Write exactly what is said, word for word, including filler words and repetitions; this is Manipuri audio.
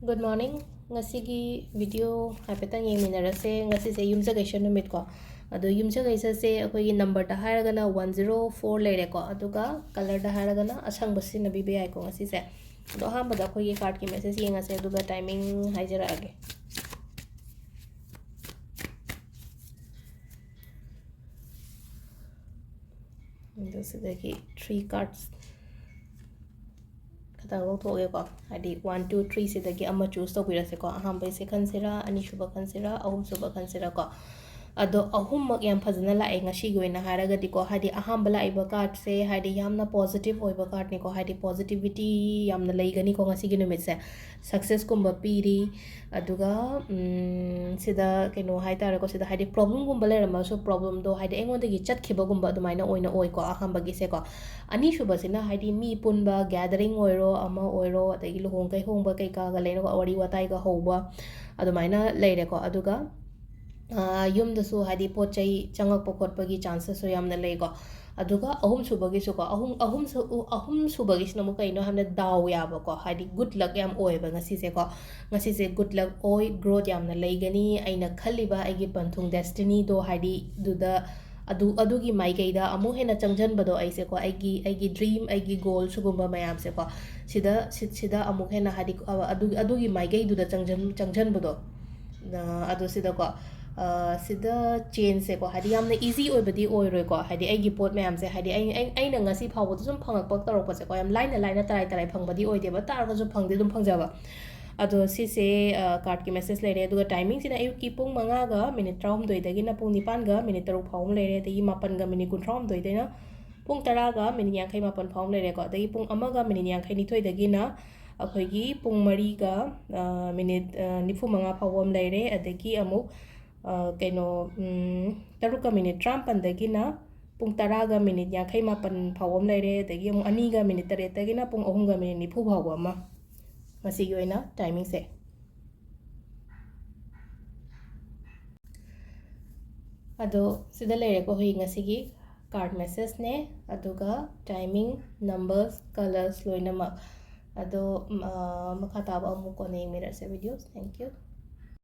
Good morning. ꯉꯁꯤꯒꯤ video ꯍꯥꯏꯐꯦꯠꯇꯪ ꯌꯦꯡꯃꯤꯟꯅꯔꯁꯦ꯫ ꯉꯁꯤꯁꯦ ꯌꯨꯝꯁꯀꯩꯁ ꯅꯨꯃꯤꯠꯀꯣ꯫ ꯑꯗꯣ ꯌꯨꯝꯁꯀꯩꯁꯁꯦ ꯑꯩꯈꯣꯏꯒꯤ numberꯗ ꯍꯥꯏꯔꯒꯅ one zero four ꯂꯩꯔꯦꯀꯣ, ꯑꯗꯨꯒ colourꯗ ꯍꯥꯏꯔꯒꯅ ꯑꯁꯪꯕ ꯁꯤꯖꯤꯟꯅꯕꯤꯕ ꯌꯥꯏꯀꯣ ꯉꯁꯤꯁꯦ꯫ ꯑꯗꯣ ꯑꯍꯥꯟꯕꯗ ꯑꯩꯈꯣꯏꯒꯤ cardꯀꯤ message ꯌꯦꯡꯉꯁꯦ, ꯑꯗꯨꯒ timing ꯍꯥꯏꯖꯔꯛꯑꯒꯦ꯫ ꯑꯗꯣ ꯁꯤꯗꯒꯤ three cards ꯈꯇꯪ ꯂꯧꯊꯣꯛꯑꯒꯦꯀꯣ꯫ ꯍꯥꯏꯗꯤ one, two, three ꯁꯤꯗꯒꯤ ꯑꯃ choose ꯇꯧꯕꯤꯔꯁꯦꯀꯣ꯫ ꯑꯍꯥꯟꯕꯩꯁꯦ ꯈꯟꯁꯤꯔꯥ, ꯑꯅꯤꯁꯨꯕ ꯈꯟꯁꯤꯔꯥ, ꯑꯍꯨꯝꯁꯨꯕ ꯈꯟꯁꯤꯔꯥꯀꯣ꯫ ꯑꯗꯣ ꯑꯍꯨꯝꯃꯛ ꯌꯥꯝ ꯐꯖꯅ ꯂꯥꯛꯑꯦ ꯉꯁꯤꯒꯤ ꯑꯣꯏꯅ ꯍꯥꯏꯔꯒꯗꯤꯀꯣ꯫ ꯍꯥꯏꯗꯤ ꯑꯍꯥꯟꯕ ꯂꯥꯛꯏꯕ cardꯁꯦ ꯍꯥꯏꯗꯤ ꯌꯥꯝꯅ positive ꯑꯣꯏꯕ cardꯅꯤꯀꯣ꯫ ꯍꯥꯏꯗꯤ positivity ꯌꯥꯝꯅ ꯂꯩꯒꯅꯤꯀꯣ ꯉꯁꯤꯒꯤ ꯅꯨꯃꯤꯠꯁꯦ꯫ Successꯀꯨꯝꯕ ꯄꯤꯔꯤ꯫ ꯑꯗꯨꯒ, ꯎꯝ, ꯁꯤꯗ ꯀꯩꯅꯣ ꯍꯥꯏꯇꯥꯔꯦꯀꯣ, ꯁꯤꯗ ꯍꯥꯏꯗꯤ problemꯒꯨꯝꯕ ꯂꯩꯔꯝꯃꯁꯨ problemꯗꯣ ꯍꯥꯏꯗꯤ ꯑꯩꯉꯣꯟꯗꯒꯤ ꯆꯠꯈꯤꯕꯒꯨꯝꯕ ꯑꯗꯨꯃꯥꯏꯅ ꯑꯣꯏꯅ ꯑꯣꯏꯀꯣ ꯑꯍꯥꯟꯕꯒꯤꯁꯦꯀꯣ꯫ ꯑꯅꯤꯁꯨꯕꯁꯤꯅ ꯍꯥꯏꯗꯤ ꯃꯤ ꯄꯨꯟꯕ, gathering ꯑꯣꯏꯔꯣ, ꯑꯃ ꯑꯣꯏꯔꯣ, ꯑꯗꯒꯤ ꯂꯨꯍꯣꯡ ꯀꯩꯍꯣꯡꯕ ꯀꯩꯀꯥꯒ ꯂꯩꯅꯀꯣ, ꯋꯥꯔꯤ ꯋꯥꯇꯥꯏꯒ ꯍꯧꯕ ꯑꯗꯨꯃꯥꯏꯅ ꯂꯩꯔꯦꯀꯣ꯫ ꯑꯗꯨꯒ, ꯑꯥ, ꯌꯨꯝꯗꯁꯨ ꯍꯥꯏꯗꯤ ꯄꯣꯠ ꯆꯩ ꯆꯪꯉꯛꯄ ꯈꯣꯠꯄꯒꯤ chances ꯁꯨ ꯌꯥꯝꯅ ꯂꯩꯀꯣ꯫ ꯑꯗꯨꯒ ꯑꯍꯨꯝꯁꯨꯕꯒꯤꯁꯨꯀꯣ, ꯑꯍꯨꯝ, ꯑꯍꯨꯝꯁꯨ-, ꯑꯍꯨꯝꯁꯨꯕꯒꯤꯁꯤꯅ ꯑꯃꯨꯛ ꯀꯩꯅꯣ ꯍꯥꯏꯕꯗ ꯗꯥꯎ ꯌꯥꯕꯀꯣ, ꯍꯥꯏꯗꯤ good luck ꯌꯥꯝ ꯑꯣꯏꯌꯦꯕ ꯉꯁꯤꯁꯦꯀꯣ꯫ ꯉꯁꯤꯁꯦ good luck ꯑꯣꯏ, growth ꯌꯥꯝꯅ ꯂꯩꯒꯅꯤ, ꯑꯩꯅ ꯈꯜꯂꯤꯕ ꯑꯩꯒꯤ ꯄꯟꯊꯨꯡ destinyꯗꯣ ꯍꯥꯏꯗꯤ ꯑꯗꯨꯗ, ꯑꯗꯨ, ꯑꯗꯨꯒꯤ ꯃꯥꯏꯀꯩꯗ ꯑꯃꯨꯛ ꯍꯦꯟꯅ ꯆꯪꯁꯤꯟꯕꯗꯣ ꯑꯩꯁꯦꯀꯣ, ꯑꯩꯒꯤ, ꯑꯩꯒꯤ dream, ꯑꯩꯒꯤ goal ꯁꯤꯒꯨꯝꯕ ꯃꯌꯥꯝꯁꯦꯀꯣ, ꯁꯤꯗ, ꯁꯤ-, ꯁꯤꯗ ꯑꯃꯨꯛ ꯍꯦꯟꯅ ꯍꯥꯏꯗꯤ, ꯑ, ꯑꯗꯨ, ꯑꯗꯨꯒꯤ ꯃꯥꯏꯀꯩꯗꯨꯗ ꯆꯪꯁꯤꯟ-, ꯆꯪꯁꯤꯟꯕꯗꯣ꯫ ꯑ, ꯑꯗꯣ ꯁꯤꯗꯀꯣ, ꯑ, ꯁꯤꯗ changeꯁꯦꯀꯣ, ꯍꯥꯏꯗꯤ ꯌꯥꯝꯅ easy ꯑꯣꯏꯕꯗꯤ ꯑꯣꯏꯔꯣꯏꯀꯣ, ꯍꯥꯏꯗꯤ ꯑꯩꯒꯤ ꯄꯣꯠ ꯃꯌꯥꯝꯁꯦ, ꯍꯥꯏꯗꯤ ꯑꯩ, ꯑꯩ, ꯑꯩꯅ ꯉꯁꯤ ꯐꯥꯎꯕꯗ ꯁꯨꯝ ꯐꯪꯉꯛꯄ ꯇꯧꯔꯛꯄꯁꯦꯀꯣ, ꯌꯥꯝ ꯂꯥꯏꯅ ꯂꯥꯏꯅ ꯇꯔꯥꯏ ꯇꯔꯥꯏ ꯐꯪꯕꯗꯤ ꯑꯣꯏꯗꯦꯕ, ꯇꯥꯔꯒꯁꯨ ꯐꯪꯗꯤ ꯑꯗꯨꯝ ꯐꯪꯖꯕ꯫ ꯑꯗꯣ ꯁꯤꯁꯦ, ꯑ, cardꯀꯤ message ꯂꯩꯔꯦ꯫ ꯑꯗꯨꯒ timingꯁꯤꯅ ꯑꯌꯨꯛꯀꯤ ꯄꯨꯡ ꯃꯉꯥꯒ minute ꯇꯔꯥꯍꯨꯝꯗꯣꯏꯗꯒꯤꯅ ꯄꯨꯡ ꯅꯤꯄꯥꯟꯒ minute ꯇꯔꯨꯛ ꯐꯥꯎ ꯑꯃ ꯂꯩꯔꯦ, ꯑꯗꯒꯤ ꯃꯥꯄꯟꯒ minute ꯀꯨꯟꯊ꯭ꯔꯥꯍꯨꯝꯗꯣꯏꯗꯩꯅ ꯄꯨꯡ ꯇꯔꯥꯒ minute ꯌꯥꯡꯈꯩ ꯃꯥꯄꯟ ꯐꯥꯎ ꯑꯃ ꯂꯩꯔꯦꯀꯣ, ꯑꯗꯒꯤ ꯄꯨꯡ ꯑꯃꯒ minute ꯌꯥꯡꯈꯩ ꯅꯤꯊꯣꯏꯗꯒꯤꯅ ꯑꯩꯈꯣꯏꯒꯤ ꯄꯨꯡ ꯃꯔꯤꯒ, ꯑ, minute, ꯑ, ꯅꯤꯐꯨ ꯃꯉꯥ ꯐꯥꯎꯕ ꯑꯃ ꯂꯩꯔꯦ, ꯑꯗꯒꯤ ꯑꯃꯨꯛ, ꯑ, ꯀꯩꯅꯣ, ꯎꯝ, ꯇꯔꯨꯛꯀ minute ꯇꯔꯥꯃꯥꯄꯟꯗꯒꯤꯅ ꯄꯨꯡ ꯇꯔꯥꯒ minute ꯌꯥꯡꯈꯩ ꯃꯥꯄꯟ ꯐꯥꯎꯕ ꯑꯃ ꯂꯩꯔꯦ, ꯑꯗꯒꯤ ꯑꯃꯨꯛ ꯑꯅꯤꯒ minute ꯇꯔꯦꯠꯇꯒꯤꯅ ꯄꯨꯡ ꯑꯍꯨꯝꯒ minute ꯅꯤꯐꯨ ꯐꯥꯎꯕ ꯑꯃ, ꯉꯁꯤꯒꯤ ꯑꯣꯏꯅ timingꯁꯦ꯫ ꯑꯗꯣ ꯁꯤꯗ ꯂꯩꯔꯦꯀꯣ ꯑꯩꯈꯣꯏ ꯉꯁꯤꯒꯤ card messageꯅꯦ, ꯑꯗꯨꯒ timing, numbers, colours ꯂꯣꯏꯅꯃꯛ꯫ ꯑꯗꯣ ꯃꯈꯥ ꯇꯥꯕ ꯑꯃꯨꯛ ꯀꯣꯟꯅ ꯌꯦꯡꯃꯤꯟꯅꯔꯁꯦ videos. Thank you.